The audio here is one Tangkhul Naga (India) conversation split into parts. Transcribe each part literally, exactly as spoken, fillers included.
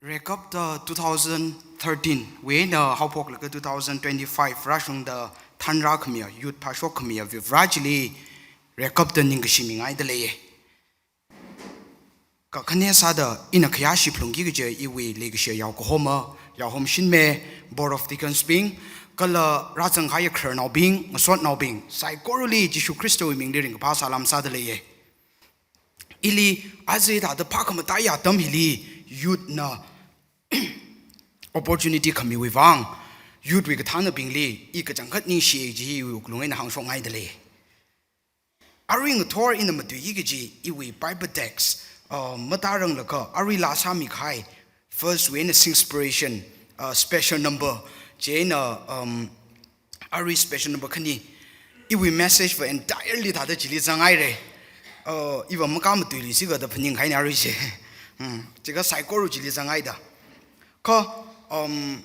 Rekapta two thousand thirteen wui eina haophoklaga two thousand twenty-five rāshungda thanrākhamiya, youth phāshokkhamiya Varivarā chili rekapta ningkashi mingaida leiya. Kakhane sāda ina khayāshi phalungki kaja iwui leikashiya yao kahoma, Yaohom Shinme, Board of Deacons bing, kala rāzangkahai khararnaobing, ngasotnaobing, saikorali Jishu Khristawui mingli ringkaphā salām sāda leiya. Ili aja thāda phākhamataiya atam hili youth na opportunity khamiwui vang, youth wui kathānabingli i kachangkhat ningshiya kaji iwui wuklung eina hāngshokngaida lei. Arui ngathor ina matuiki kaji iwui Bible text, uh, matāranglakha arui laa sāmikahai, first wui eina Singspiration, uh, special number, chieina, um, arui special number khani, iwui message va entirely thāda chili zanghaira. Uh, iva makā matuili sika da phaningkahaina arui chi. Hmm, chika saikora chili zanghaida. Kha, um,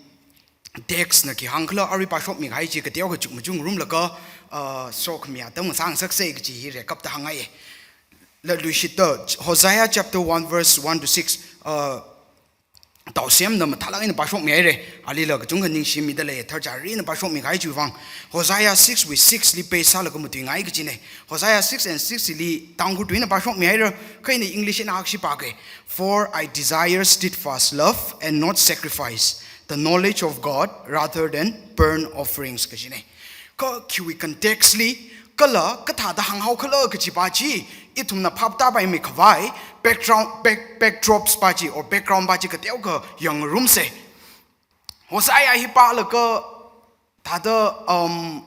text na khi hāngkhala arui phāshokmikahai chi kateokha chukmajung rumlaga, uh, sokhamiya atam ngasāngasaksa kaji hi rekapta hāngngai. Latluishitta Hosea chapter one verse one to six, uh, Taosemna mathālāk eina phāshokmihaira, alila kachungkha ningshimida lei, tharchari eina phāshokmikahai chiwui vang. Hosea six wui six li base sālaga matuingai kajina. Hosea six and six li Tangkhul tui eina phāshokmihaira, kha ina English eina akhashi pāga. "For I desire steadfast love and not sacrifice, the knowledge of God rather than burnt offerings," kajina. Kha khiwui context li, kala kathāda hānghaokhala kajipa chi, ithumna phaptāpaimei khavai, background, back, backdrops pa chi, or background pa chi kateokha yangngarumsa. Hosea hi pālaga thāda, um,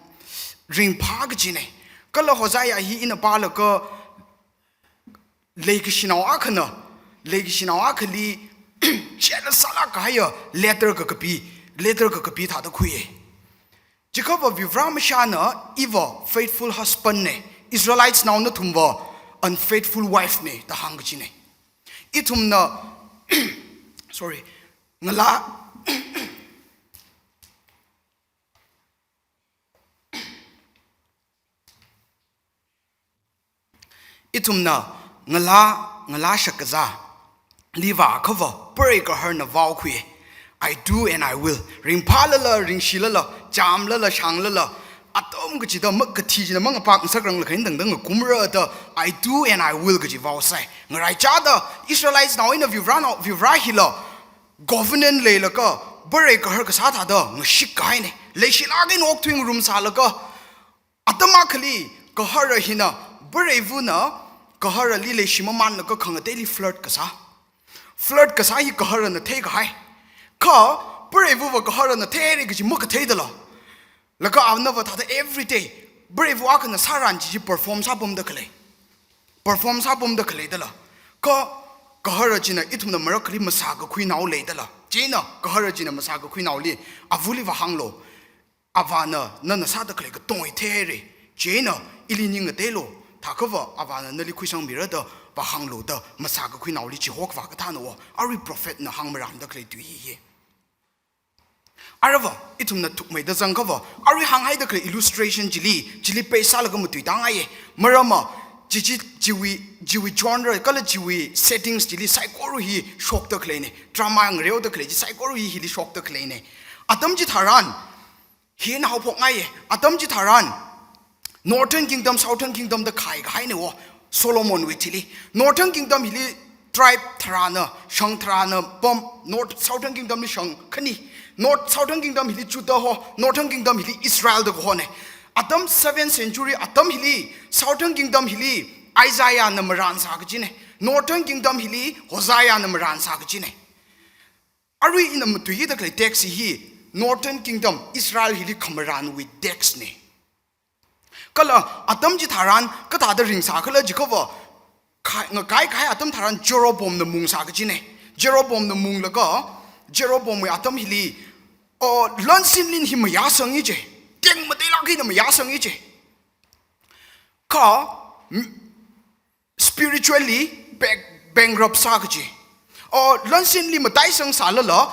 ringphā kajina. Kala Hosea hi ina pālaga leikashinao akhana, leikashinao akhali jealous sālāk kahaiya letter kakapi, letter kakapi thāda khuiya. Chikhava Varivarā mashana iva faithful husband na, Israelites nao nathumva unfaithful wife na da hāng kajina. Ithumna, sorry, ngalā, ithumna ngalā, ngalā shakazā liva khava, pare kaharna vow khui. "I do and I will." Ringphālala, ringshilala, chāmlala, shanglala, atam kachida makathi china mangapakngasak ranglakha eina tangda ngakumra da, "I do and I will" kaji vow sai. Ngaraichāda Israelites nao eina Varivarā nao, Varivarā hila covenant leilaga, pare kahar kasā thāda ngashik kahaina. Leishilāk eina okthui ngarum sālaga, atam akhali kahara hina, parevana kaharali leishi mamānlaga khangateili flirt kasā. Flirt kasā hi kaharana theikahai. Kha parevuva kaharana theihaira kaji makatheidala. Laga anava thāda everyday parevu akhana sāran chi chi perform sāpamda khalei. Perform sāpamda khaleidala. Kha kahara china ithumna marakhali masākakhuinao leidala. Chieina kahara china masākakhuinaoli, "Avali vāhānglu. Avāna nana sāda khalei katonga theihaira. Chieina ili ning ngateilu. Thākhava avāna nali khuisangmira da vāhānglu" da masākakhuinaoli chihokavā kathāna wo. Arui prophet na hāngmaramda khalei tui hi. Arava, ithumna thukmeida zangkhava, arui hānghaida khalei illustration chili, chili base sālaga matuida ngaiya. Maramva, chi chi, chiwui, chiwui genre, kala chiwui settings chili saikora hi shokda khaleina. Drama ngareoda khalei chi saikora hi hili shokda khaleina. Atam chitharan, hina haophok ngaiya, atam chitharan, Northern Kingdom, Southern Kingdom da khai kahaina wo, Solomon wui thili. Northern Kingdom hili tribe tharana, shang tharana pam, North, Southern Kingdom li shang khani. North, Southern Kingdom hili Judah ho, Northern Kingdom hili Israel da kahona. Atam seventh century, atam hili, Southern Kingdom hili, Isaiah na maran sā kajina. Northern Kingdom hili, Hosea na maran sā kajina. Arui ina matuida khalei text hi, Northern Kingdom, Israel hili khamaranwui text na. Kala atam chitharan, kathāda ringsā khala jikhava, khai, ngakai khai atam tharan Jeroboam na mung sā kajina. Jeroboam na munglaga, Jeroboam wui atam hili, o, lansinlin hi mayāsang ichi. Teng mateilāk eina mayāsang ichi. Kha, m-, spiritually back-, bankrupt sā kaji. O, lansinli mataisang sālala,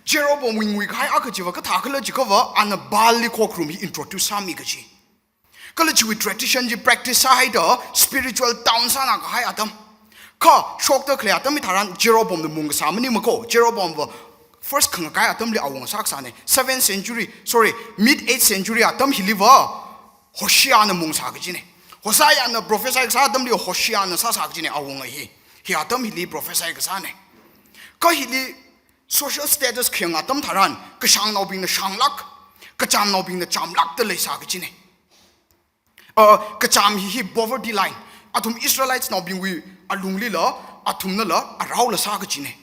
Jeroboam wui ngui kahai akha chiva kathā khala jikhava, ana Baal li khokharum hi introduce sāmi kaji. Kala chiwui tradition chi practice sāhaida, spiritual down sāna kahai atam. Kha shokta khalei atam hitharan Jeroboamna mung kasā maningmako. Jeroboamva first khangakai atamli awunga sākasāne. Seventh century, sorry, mid eighth century atam hiliva Hosheana mung sā kajine. Hoseana prophesy kasā atamli Hosheana sāsā kajine awunga hi. Hi atam hili prophesy kasāne. Kha hili social status khayang atam tharan, kashāngnaobingna shānglāk, kachamnaobingna chamlākta leisā kajine. Uh, kacham hi hi poverty line. Athum Israelites naobingwui alunglila, athumnala, araola sā kajine.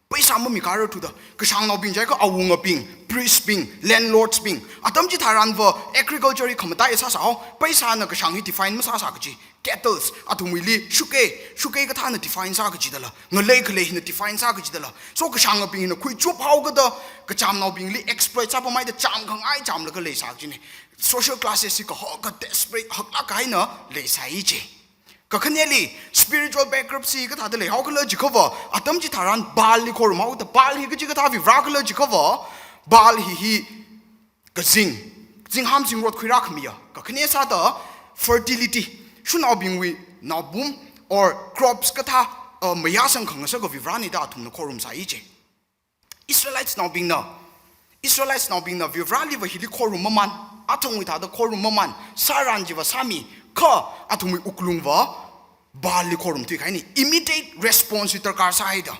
Paisa mamikārarthuda, kashāngnaobing jiakha awungabing, priest bing, landlords bing. Atam chitharanva agriculture hi khamatai sāsāhao, paisana kashāng hi define masāsā kaji. Cattles, athumwuili, shuke, shuke kathāna define sā kajidala, ngalei khalei hina define sā kajidala. So kashāngabing hina khuichup haokada, kachamnaobingli exploit sāpamhaida cham khangai chamlaga leisā kajine. Social classes hi kaho ka desperate haklāk eina leisai ji. Kakhaneli, spiritual bankruptcy kathāda leihaokhala jiakhava, atam chitharan Baalli khorumhaoda, Baal hi kachikathā varivarākhala jiakhava, Baal hi hi kazing, zingham zingrot khuirākhamiya. Kakhane sāda fertility, sha̱naobingwui naopum or crops kathā, uh, mayāsang khangasaka varivarāne da athumna khorumsai ji. Israelites naobingna, Israelites naobingna varivarāliva hili khorum mamān, athangwui thāda khorum mamān, sāran chiva sāmi, kha athumwui wuklungva Baalli khorumthui kahaine. Immediate response hi darkar sāhaida.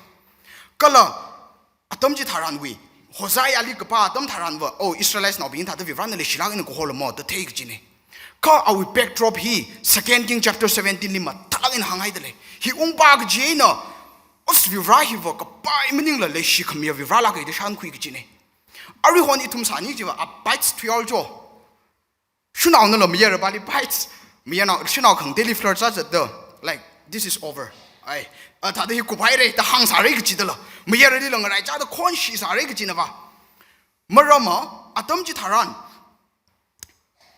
Kala atam chitharanwui, Hoseali kapā atam tharanva, oh, Israelites naobing thāda varivarāna leishilāk eina kaholomo da thei kajine. Kha awui backdrop hi Second King chapter seventeen li mathālāk eina hānghaida lei. Hi ungpā kaji eina, os, varivarā hiva kapai maningla leishikhamiya varivarālāka da shānkhui kajine. Aruihon ithum sāni chiva, a bites thuihaocho. Sha̱naonala mayarabali bites, mayarnao, sha̱nao khangateili flirt sāzatda, like, this is over. Ai, a, thāda hi kuphaire da hāngsāre kajidala, mayaralila ngaraichāda khonshisāre kajinava. Maramva, atam chitharan,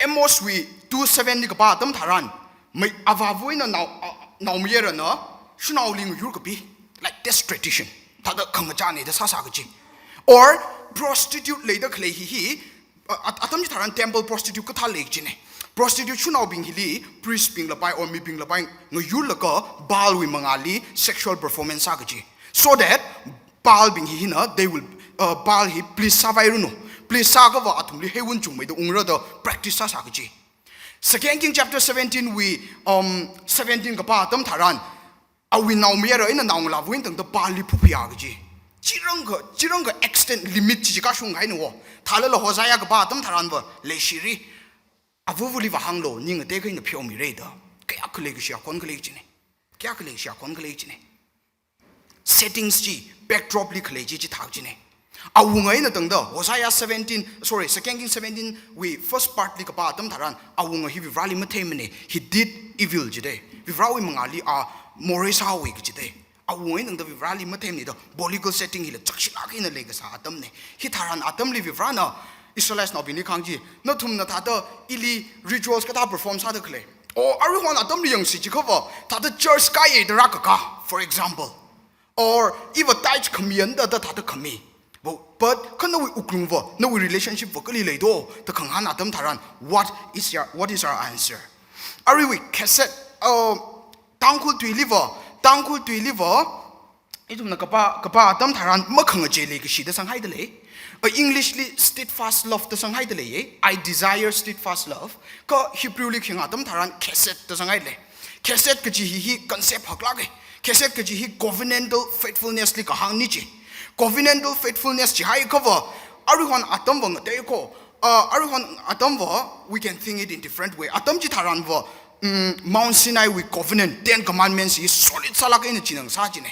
Amoswui two seven li kapā atam tharan, mai, avāva̱ eina nao, a, naomayarana sha̱naoli ngayur kapi, like, that's tradition. Thāda khangachāne da sāsā kaji. Or prostitute leida khalei hi hi, a, a, atam chitharan temple prostitute kathā lei kajine. Prostitute sha̱naobing hili priest bing lapai or mibing lapai ngayurlaga Baalwui mangāli sexual performance sā kaji. So that Baalbing hi hina, they will, uh, Baal hi please sāvairanu. Please sāakhava athumli heiwun chungmeida ungra da practice sāsā kaji. Second King chapter seventeen wui, um, seventeen kapā atam tharan, awui naomayara eina naongalāva̱ eina tangda Baalli phuphiya kaji. Chirangkha, chirangkha extent limit chi chi kashung kahaina wo. Thālala Hosea kapā atam tharanva leishiri. Avāva̱liva hānglo, ning ateikha ina pheomire da. Kayākha leikashi akhon khalei kajine. Kayākha leikashi akhon khalei kajine. Settings chi, backdrop li khalei chi chithā kajine. Awunga eina tangda, Hosea seventeen, sorry, Second King seventeen wui first part li kapā atam tharan, awunga hi varivarāli matheimane, he did evil jide. Varivarāwui mangāli a morei sāhaowe kajide. Awunga eina tangda varivarāli matheimane da, political setting hila chakshilāk eina leikasā atamne. Hitharan atamli varivarāna Israelites naobingli kahāng chi, nathumna thāda ili rituals kathā perform sāda khalei. O, aruihon atamli yangsi chiakhava, thāda church kāya da rākakā, for example. Or iva tithe khami anda da thāda khami. But, but kha nawui wuklungva, nawui relationship va kali leido, da khangahān atam tharan, what is your, what is our answer? Aruiwui chesed, uh, Tangkhul tuiliva, Tangkhul tuiliva, ithumna kapā, kapā atam tharan makhangachei leikashi da sanghaida lei. A English li steadfast love da sanghaida lei, eh? I desire steadfast love. Kha Hebrew li khayang atam tharan chesed da sanghaida lei. Chesed kaji hi hi concept haklāke. Chesed kaji hi covenantal faithfulness li kahāngni chi. Covenantal faithfulness chihaiakhava, aruihon atamva ngateiko, uh, aruihon atamva, we can think it in different way. Atam chitharanva, mm, Mount Sinai wui covenant, Ten Commandments hi solid sālāk eina china ngasā chine.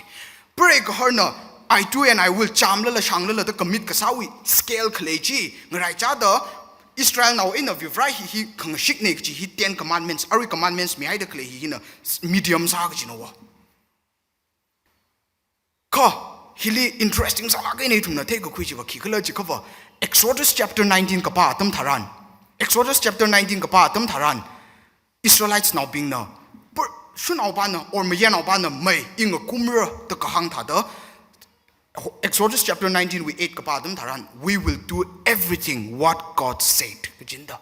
Preigaharna, I do and I will, chamlala shanglala da commit kasāwui scale khalei chi, ngaraichāda Israelnao eina varivarā hi hi khangashikne kaji hi Ten Commandments, arui commandments mihaida khalei hi hina s-, medium sā kajina wa. Kha, hili interesting sālāk eina ithumna theikakhui chiva khikhala chiakhava, Exodus chapter nineteen kapā atam tharan, Exodus chapter nineteen kapā atam tharan, Israelites naobingna, per-, sha̱naopana or mayarnaopana mei inga kumra da kahāng thāda, Exodus chapter nineteen wui eight kapā atam tharan, "We will do everything what God said," kajina da.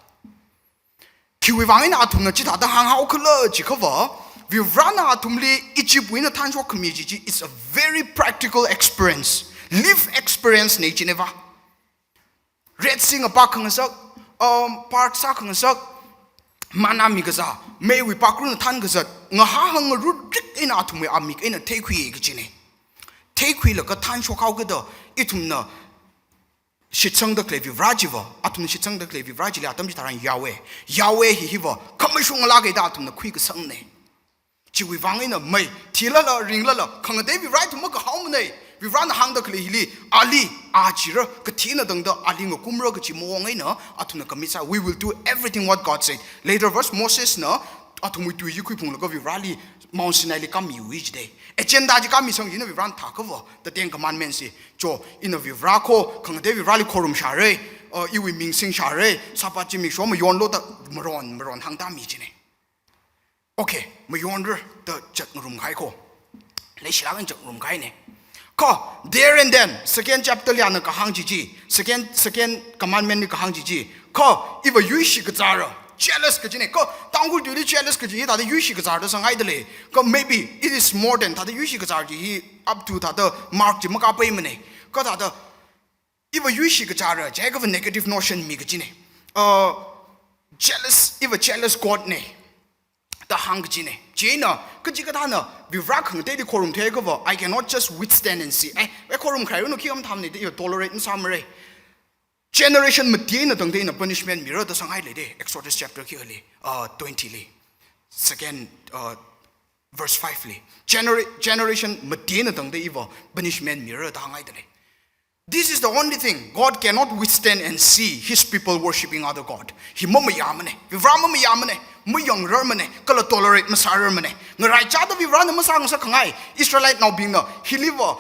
Khiwui vang eina athumna chithāda hānghaokhala chiakhava, Varivarana athumli Egyptwui eina thanshok khami chi chi is a very practical experience. Live experience na jineva. Red Sea ngapā khangasak, um, part sā khangasak, manna mikazā, meiwui pakruna thankazat, ngahāhāng ngarutrik eina athumwui amik eina theikhui kajina. Theikhuilaga thanshok haokida, ithumna shitsangda khalei Varivara chiva, athumna shitsangda khalei Varivara chili atam chitharan Yahweh. Yahweh hi hiva, khamashung ngalāka da athumna khuikasangna. Chiwui vang eina mei, thilala, ringlala, khangatei Varivara ithum makahaomana. Varivarana hāngda khalei hili, ali, a chira, kathina tangda, ali ngakumra kachi maong eina, athumna commit sā. We will do everything what God said. Later verse, Mosesna, athumwui tui chi khuiphunglaga Varivarali, Mount Sinaili kami wi jide. Agenda chi kamisang china Varivarana thākava, the Ten Commandments chi. Cho, ina Varivara kho, khangatei Varivarali khorumshāra, uh, iwui ming singshāra, Sabbath zimiksho mayonlu da, maron, maron hāngda mi jina. Okay, mayonra da zatngarum kahai kho. Leishilāk eina zatngarum kahaina. Kho, there and then, second chapter li ana kahāng chi chi, second, second commandment li kahāng chi chi. Kho, iva yuishi kazāra, jealous kajina. Kho, Tangkhul tuili jealous kaji hi thāda yuishi kazāra da sāngaidalei. Kho, maybe it is more than thāda yuishi kazāra chi hi up to thāda mark chi makāpaimana. Kho thāda, iva yuishi kazāra, jiakhava negative notion mi kajina. Uh, jealous, iva jealous God na da hāng kajina. Chieina, kachikathāna, Varivara khangateili khorumtheiakhava, I cannot just withstand and see. Eh, eh, khorum kharaiwunu khi am thamni da, iva tolerate masāmara. Generation mati eina tangda ina punishment mira da sāngailei de, Exodus chapter kayāli, uh, twenty li. Second, uh, verse five li. Genera-, generation mati eina tangda iva punishment mira da hāngaidalei. This is the only thing. God cannot withstand and see his people worshipping other god. Hi mamayāmana. Varivara mamayāmana. Mayangrarmana. Kala tolerate masārarmana. Ngaraichāda Varivarana masāngasakkhangai Israelitenaobingna hiliva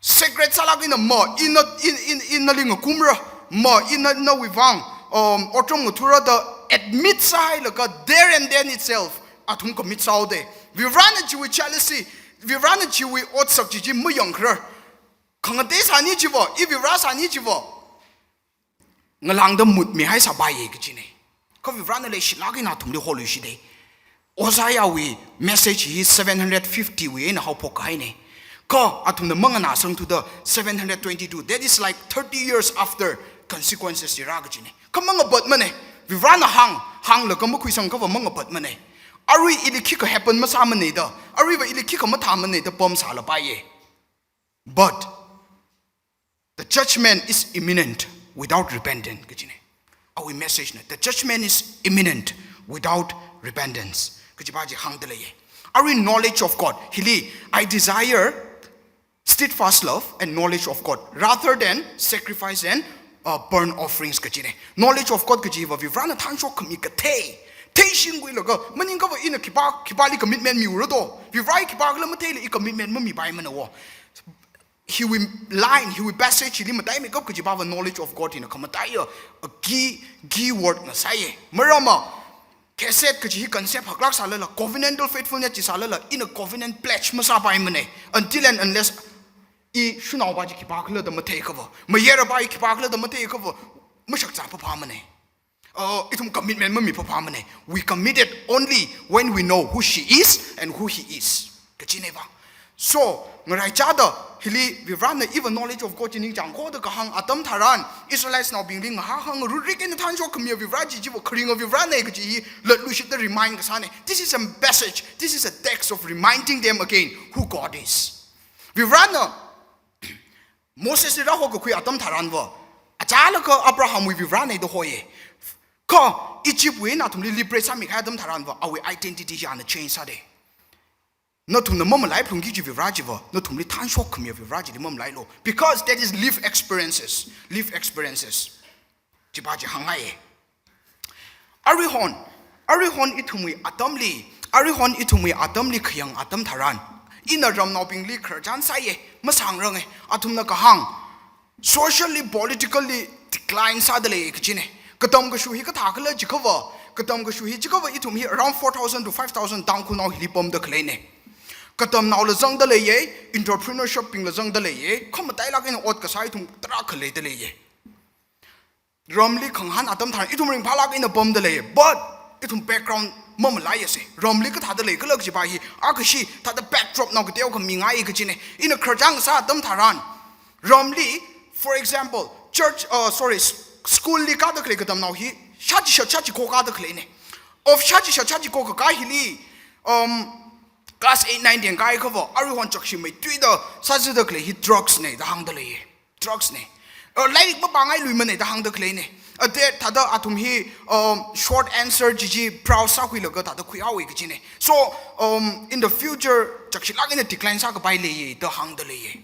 sacred sālāk eina ma, ina, in, in, ina nali ngakumra, ma, ina, nawui vang, um, otram ngathura da admit sāhailaga there and then itself, athum commit sāhaoda. Varivarana chiwui jealousy, Varivarana chiwui otsak chi chi mayangkharar. Khangatei sāni chiva, i Varivara sāni chiva, ngalāngda mutmihaisāpaiya kajina. Kha Varivarana leishilāk eina athumli holuishida. Isaiahwui message hi seven hundred fifty wui eina haophok kahaina. Kha athumna manganāsangthuda seven hundred twenty-two. That is like thirty years after consequences chi rā kajina. Kha mangapatmana. Varivarana hāng, hānglaga makhuisangkhava mangapatmana. Arui ili khikha happen masāmana da, aruiva ili khikha mathāmana da pamsālapaiya. But the judgment is imminent without repentance, kajina. Awui message na, the judgment is imminent without repentance, kajiva chi hāngdalei. Arui knowledge of God. Hili, I desire steadfast love and knowledge of God rather than sacrifice and, uh, burnt offerings, kajina. Knowledge of God kajiva Varivarana thanshok khami kathei. Theishingkhuilaga, maningkhava ina khipā, khipāli commitment miura do. Varivara khipākhala matheila i commitment mamipaimana wo. Hiwui line, hiwui passage hili mataimeikap kajipava knowledge of God hina khamataiya, a key, key word ngasāya. Maramva, chesed kaji hi concept haklāk sālala, covenantal faithfulness chi sālala, ina covenant pledge masāpaimana. Until and unless i shanaova chi khipākhala da matheiakhava, mayarava i khipākhala da matheiakhava, mashakzā phāphāmana. Uh, ithum commitment mamiphāphāmana. We commit it only when we know who she is and who he is, kajinava. So, ngaraichāda, hili Varivarana iva knowledge of God chi ningchāngkhoda kahāng atam tharan, Israelitesnaobingli ngahāhāng ngarutrik eina thanshok khamiya Varivara chi chiva kharinga Varivarana kaji hi latluishitda remind kasāna. This is a passage, this is a text of reminding them again who God is. Varivarana Mosesli rāhokakhui atam tharanva, achālakha Abrahamwui Varivarana da hoya. Kha Egyptwui eina athumli liberate sāmikahai atam tharanva, awui identity hi ana change sāda. Nathumna mamalaiphungki kaji Varivara chiva, nathumli thanshok khamiya Varivara chili mamalailu. Because that is live experiences. Live experiences. Chiva chi hāngngai. Aruihon, aruihon ithumwui atamli, aruihon ithumwui atamli khayang atam tharan, ina ramnaobingli khararchan sāya, masāngranga, athumna kahāng, socially, politically decline sādalei kajina. Katam kashu hi kathākhala jiakhava, katam kashu hi jiakhava ithum hi around four thousand to five thousand Tangkhulnao hili pamda khaleina. Katamnaola zangdaleiya, entrepreneurship bingla zangdaleiya, khamatailāk eina ot kasā ithum tarākha leidalei. Ramli khangahān atam tharan ithum ringphālāk eina pamdalei. But ithum background Mamalaiya se, ramli kathāda leikhala kajipa hi, akha shi thāda backdropnao kateokha mingai kajina. Ina khararchān sā atam tharan, ramli, for example, church, uh, sorry, s-, school li kāda khalei katamnao hi, shāchishat shāchiko kāda khaleina. Of shāchishat shāchiko kakā hili, um, class eight, nine, ten kāhaiakhava, aruihon chakshimei tuida sāzada khalei hi drugs na da hāngda leiya. Drugs na. Uh, lairik mapāngailuimana da hāngda khaleina. Ate thāda athum hi, um, short answer chi chi browse sākhuilaga thāda khuihaowa kajina. So, um, in the future, chakshilāk eina decline sākapai leiya da hāngda leiya.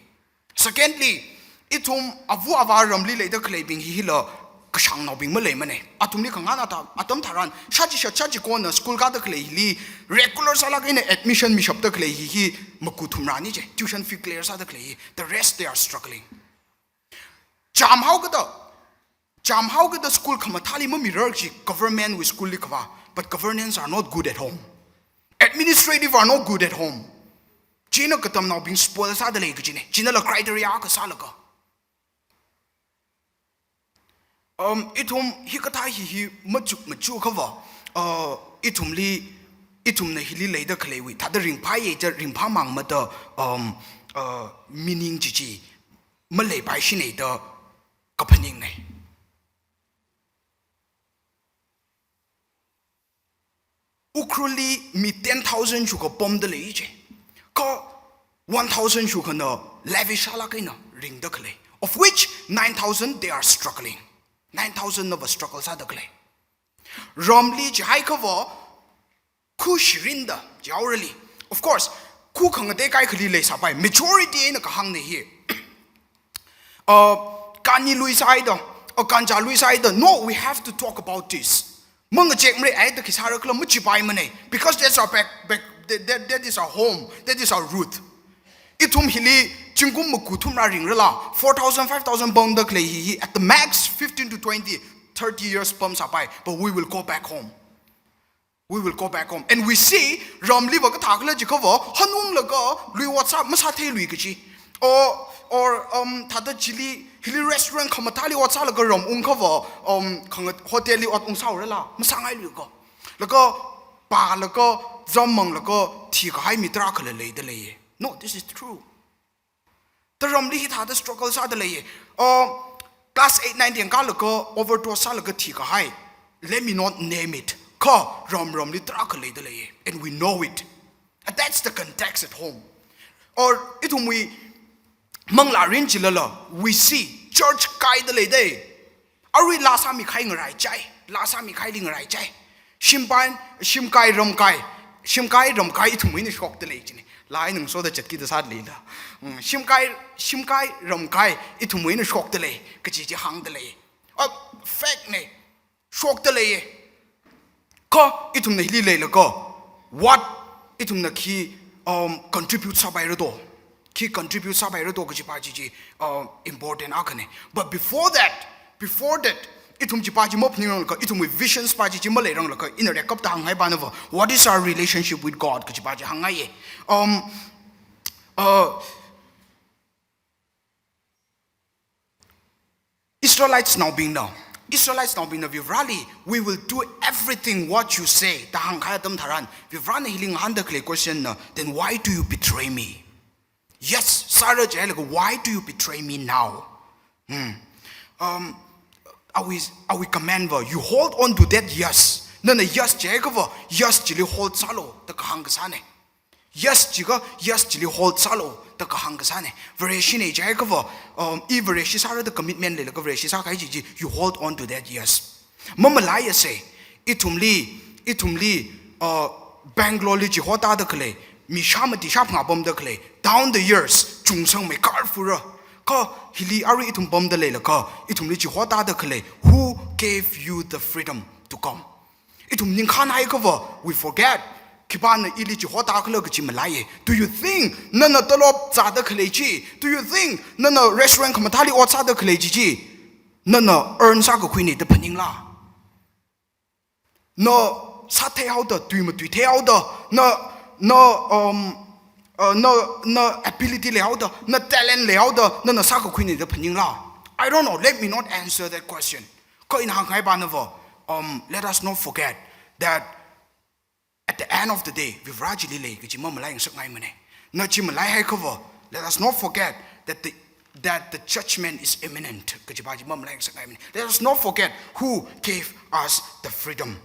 Secondly, ithum ava avā ramli leida khaleibing hi hila kashāngnaobing maleimana. Athumli khangahān atam, atam tharan, shāchishat shāchikona school kāda khaleili regular sālāk eina admission mishapda khalei hi hi maku thumrani je, tuition fee clear sāda khalei hi. The rest, they are struggling. Chāmhaokida, chāmhaokida school khamathāli mamirar chi government wui school li kavā, but governance are not good at home. Administrative are not good at home. China katamnaobing spoil sāda lei kajina. Chinala criteria akha sālaga. Um, ithum hikathā hi hi machuk machukhava, uh, ithumli, ithumna hili leida khaleiwui thāda ringphāya ja ringphāmang mada, um, uh, meaning chi chi maleipaishina da kaphaningna. Ukhrulli mi ten thousand shukha pamda lei je. Kha one thousand shukhana lavish sālāk eina ringda khalei. Of which nine thousand, they are struggling. Nine thousand nava struggle sāda khalei. Ramli chihaiakhava, khu shirinda, jaorali. Of course, khu khangatei kaikhali leisāpai. Majority eina kahāngna hi. Uh, kani luisāhaida, uh, kanja luisāhaida. No, we have to talk about this. Mangachek mre ai da khi sāra khala machipaimana. Because that's our back, back, that, that, that is our home, that is our root. Ithum hili zingkum maku thumra ringrala, four thousand, five thousand pamda khalei hi hi, at the max, fifteen to twenty, thirty years pamsāpai, but we will go back home. We will go back home. And we see, ramliva kathā khala jiakhava, hanunglaga lui ot sā, masātheilui kaji. Or, or, um, thāda chili, hili restaurant khamathāli ot sālaga ram ungkhava, um, khangat-, hotel li ot ungsāhaorala, masāngailui ko. Laga pālaga, zammanglaga, thikahai mi tarākhala leida leiya. No, this is true. Taramli hithāda struggle sāda leiya. Oh, class eight, nine, ten kālaga overdose sālaga thikahai. Let me not name it. Kha ram ramli tarākha leida leiya. And we know it. And that's the context at home. Or ithumwui manglā rin chilala, we see church kaida leida. Arui laa sāmikahai ngaraichai, laa sāmikahaili ngaraichai. Shimpan, shimkai ramkai, shimkai ramkai ithumwui eina shokda lei china. Laa eina ngasoda chatkida sāda leila. Mm, shimkai, shimkai ramkai ithumwui eina shokda lei, kaji chi hāngda lei. Ah, fact na, shokda lei. Kha ithumna hili leilaga, what ithumna khi, um, contribute sāpaira do? Khi contribute sāpaira do kajipa chi chi, uh, important akhana. But before that, before that, ithum chipa chi maphaningranglaga, ithumwui visions pa chi chi maleiranglakha, ina recap da hāngngaipanava, what is our relationship with God kajipa chi hāngngaiya. Um, uh, Israelites naobingna, Israelites naobingna Varivarāli, "We will do everything what you say," da hāngkahai atam tharan, Varivarāna hili ngahānda khalei question na, "Then why do you betray me? Yes sāra jihailaga, why do you betray me now?" Hmm. Um, awui, awui command va, you hold on to that yes. Nana yes jihaikha va, yes chili hold sālu da kahāng kasāna. Yes jiakha, yes chili hold sālu da kahāng kasāna. Vareshi na jihaikha va, um, i Vareshi sāra da commitment leilaga Vareshi sākahai chi chi, you hold on to that yes. Mamalaiya se, ithumli, ithumli, uh, Bangalore li chihotāda khalei, mi shāmati shāphangā pamda khalei, down the years, chungsangmei kar fura. Kha hili arui ithum pamda leilakha, ithumli chihotāda khalei, who gave you the freedom to come? Ithum ningkhānhaiakha va, we forget. Khipāna ili chihotā khala kachi malaiya. Do you think nana tolop zāda khalei chi? Do you think nana restaurant khamathāli ot sāda khalei chi chi? Nana earn sākakhuina da phaningla? Na sātheihaoda, tui matuitheihaoda, na, na, um, uh, na, na ability leihaoda, na talent leihaoda, nana sākakhuina da phaningla? I don't know. Let me not answer that question. Kha ina hāngngaipanava, um, let us not forget that at the end of the day, Varivara chili lei kaji mamalaingasakngaimana. Na chi malaihaiakhava, let us not forget that the, that the judgment is imminent kajipa chi mamalaingasakngaimana. Let us not forget who gave us the freedom.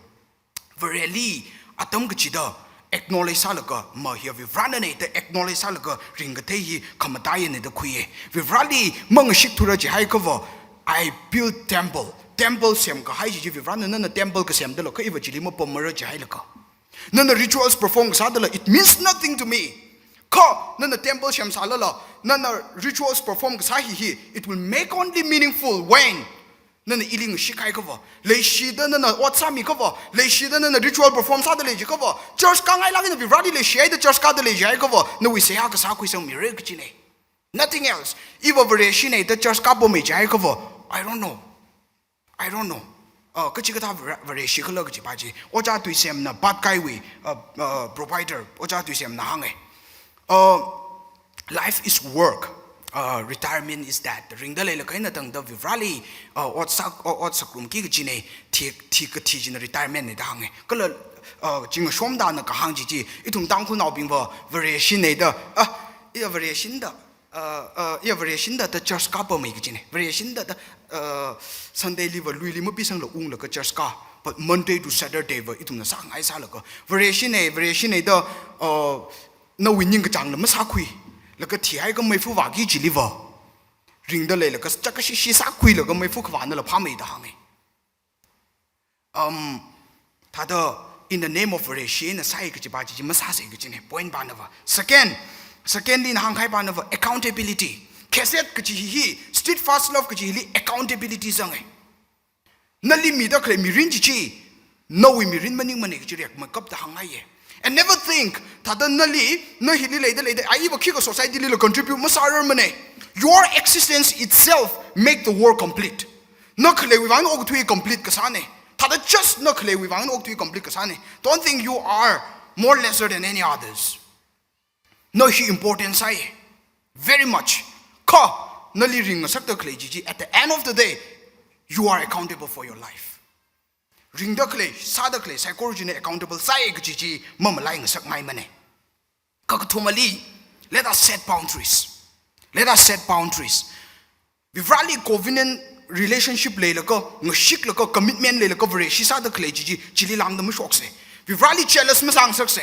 Vareli atam kachida acknowledge sālaga, ma hiya Varivarana da acknowledge sālaga ringkathei hi khamataiyana da khuiya. Varivarali mangashikthura jihaiakhava, "I build temple." Temple semkahai chi chi Varivarana, "Nana temple kasemdalei, kha iva chili mapamra," jihailaga. "Nana rituals perform kasādalei, it means nothing to me. Kha nana temple semsālala, nana rituals perform kasā hi hi, it will make only meaningful when nana ili ngashikhaiakhava, leishida nana ot sāmiakhava, leishida nana ritual perform sādalei jiakhava, church kāngailāk eina Varivarali leishihaida church kādalei jiakhava, nawui seihā kasā khuisangmira," kajina. Nothing else. Iva Vareshina da church kāpammi jiakhava, I don't know. I don't know. Uh, kachikathā Vare-, Vareshi khala kajipa chi. Ojā Tuisemna, Patkaiwui, uh, uh, provider, Ojā Tuisemna hānga. Uh, "Life is work. Uh, retirement is that." Ringda leilaga eina tangda Varivarali, uh, ot sā, o-, ot sāngarumki kajina, thi, thi kathi china retirement na da hānga. Kala, uh, chingashomda na kahāng chi chi, ithum Tangkhulnaobingva Vareshina da, ah, iya Vareshina da, uh, uh, iya Vareshina da, da church kāpammi kajina. Vareshina da, da, uh, Sunday liva luili mapisangla unglaga church kā. But Monday to Saturday va ithumna sāngai sālaga, Vareshina, Vareshina da, uh, nawui ningkachāngla masākhuilaga thihaiakha meifa vāki chiliva, ringda leilaga chākashi shi sākhuilaga meifa khavānala phāmei da hānga. Um, thāda, in the name of Vareshi eina sāi kajipa chi chi masāsei kajina, point panava. Second, secondly, na hāngkahai panava, accountability. Chesed kaji hi hi, steadfast love kaji hili accountability zanga. Nali mida khalei mirin chi chi, nawui mirin maningmana kaji riak makapta hāngngaiya. And never think, thāda nali, na hili leida leida, a iva khikha society lila contribute masārarmana. Your existence itself make the world complete. Na khaleiwui vang okathui complete kasāna. Thāda just na khaleiwui vang okathui complete kasāna. Don't think you are more lesser than any others. Na hi important sāi, very much. Kha, nali ringngasakda khalei chi chi, at the end of the day, you are accountable for your life. Ringda khalei, sāda khalei, saikora china accountable sāi kaji chi, mamalaingasakngaimana. Kakathumali, let us set boundaries. Let us set boundaries. Varivarali covenant relationship leilaga, ngashiklaga, commitment leilaga, Vareshi sāda khalei chi chi, chili lāngda mashoksa. Varivarali jealous masāngasaksa.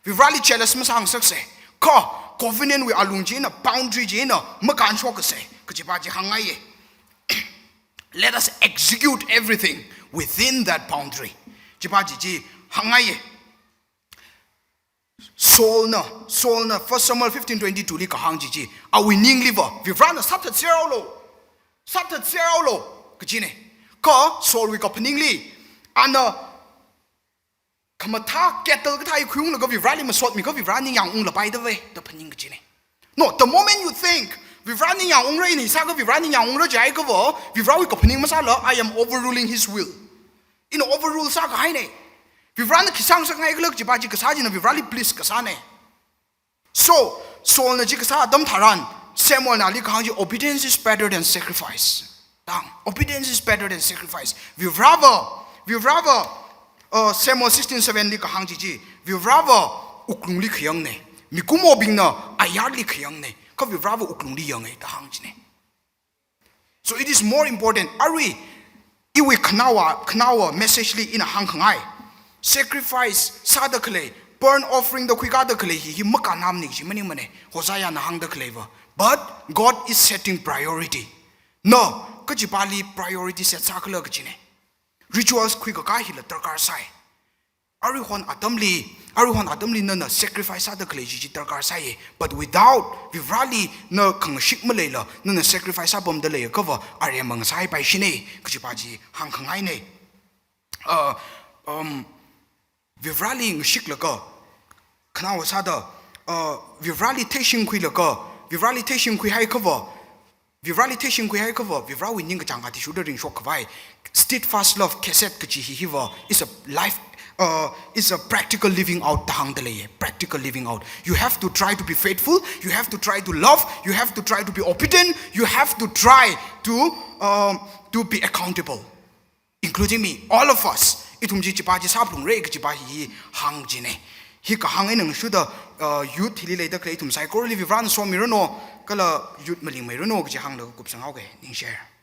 Varivarali jealous masāngasaksa. Kha, covenant wui alung china, boundary china, makānshokkasa. Kajipa chi hāngngaiya. Let us execute everything within that boundary. Chipa chi chi hāngngaiya. Saulna, Saulna, First Samuel fifteen twenty-two li kahāng chi chi, awui ningliva, Varivarana sāthatserhaolu, sāthatserhaolu, kajina. Kha Saulwui kaphaningli, ana khamathā kettle kathā hi khuiunglaga Varivarali masotmiakha Varivara ningyāng unglapaida ve, da phaning kajina. No, the moment you think, Varivara ningyāng ungra, ina sākha Varivara ningyāng ungra jiakhava, Varivarawui kaphaning masāla, I am overruling his will. Ina overrule sākahaina. Varivarana khi sāngasakngai khala kajipa chi kasā china Varivarali please kasāna. So, Saulna chi kasā atam tharan, Samuelna ali kahāng chi, "Obedience is better than sacrifice." Tang, "Obedience is better than sacrifice." Varivarava, Varivarava, uh, Samuel sixteen seven li kahāng chi chi, Varivarava wuklungli khayangna. Mikumobingna ayarli khayangna. Kha Varivarava wuklungli yanga da hāng china. So it is more important. Arui, iwui khanaowa, khanaowa message li ina hāngkhangai. Sacrifice sāda khalei, burnt offering da khuikāda khalei hi, hi makānmana kaji maningmana. Hoseana hāngda khaleiva. But God is setting priority. No, kajipali priority set sākhala kajina. Rituals khuikakā hila darkar sai. Aruihon atamli, aruihon atamli nana sacrifice sāda khalei chi chi darkar sai. But without Varivarali na khangashik maleila, nana sacrifice sāpamda leiakhava, aremma ngasāpai shina, kajipa chi hāngkhangaina. Uh, um, Varivarali ngashiklaga, khanaowa sāda, uh, Varivarali theishingkhuilaga, Varivarali theishingkhuihaiakhava, Varivarali theishingkhuihaiakhava, Varivarawui ningkachāng athishurda ringshokkhavai. Steadfast love, chesed kaji hi hiva, is a life, uh, is a practical living out da hāngda leiya, practical living out. You have to try to be faithful, you have to try to love, you have to try to be obedient, you have to try to, um, to be accountable, including me, all of us. ithum chi chipa chi sāphalungra kajipa hi hāng kajina. Hi kahāng eina ngasoda, uh, youth hili leida khalei ithum saikorali Varivarana somiranu, kala youth malingmeiranu kaji hānglaga kupsanghaoga, ningshiya.